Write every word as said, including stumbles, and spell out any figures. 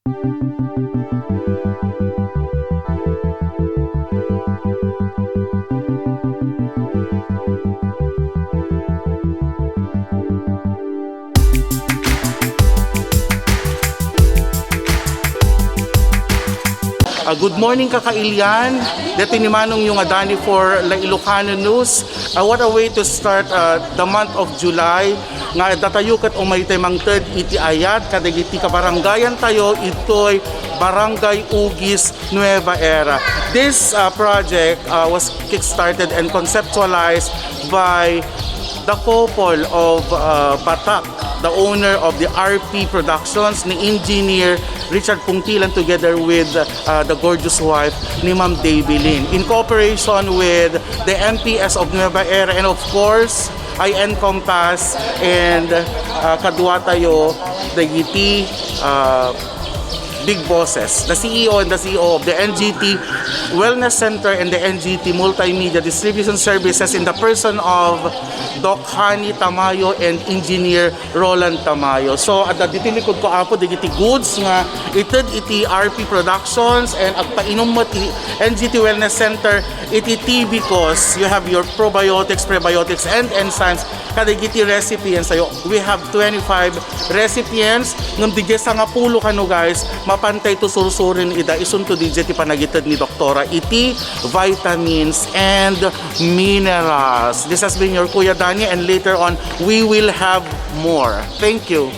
Ah, good morning, kakailian. Dito ni Manong yung adani for La Ilocano News. Ah, what a way to start, ah, the month of July. Nga datayo ket umay tay mangted iti ayat kadagiti kabarangayan tayo itoy Barangay Ugis, Nueva Era. This, uh, project, uh, was kickstarted and conceptualized by the couple of, uh, Batak, the owner of the R P Productions, ni Engineer Richard Pungtilan, together with, uh, the gorgeous wife ni Ma'am Davy Lin, in cooperation with the M P S of Nueva Era, and of course, I encompass and, uh, kadua tayo dagiti, uh, big bosses, the C E O and the C E O of the N G T Wellness Center and the N G T Multimedia Distribution Services in the person of Doc Honey Tamayo and Engineer Roland Tamayo. So, adda ditoy likod ko, Apo, dagiti goods nga ited iti R P Productions and agpainum met ti N G T Wellness Center iti T B cos. You have your probiotics, prebiotics, and enzymes kadagiti recipients tayo. We have twenty-five recipients, ngem dagiti sangapulo kano, guys, mapantay to sursurin ida isunto dagiti panagited ni Doktora iti vitamins and minerals. This has been your Kuya Dani, and later on, we will have more. Thank you.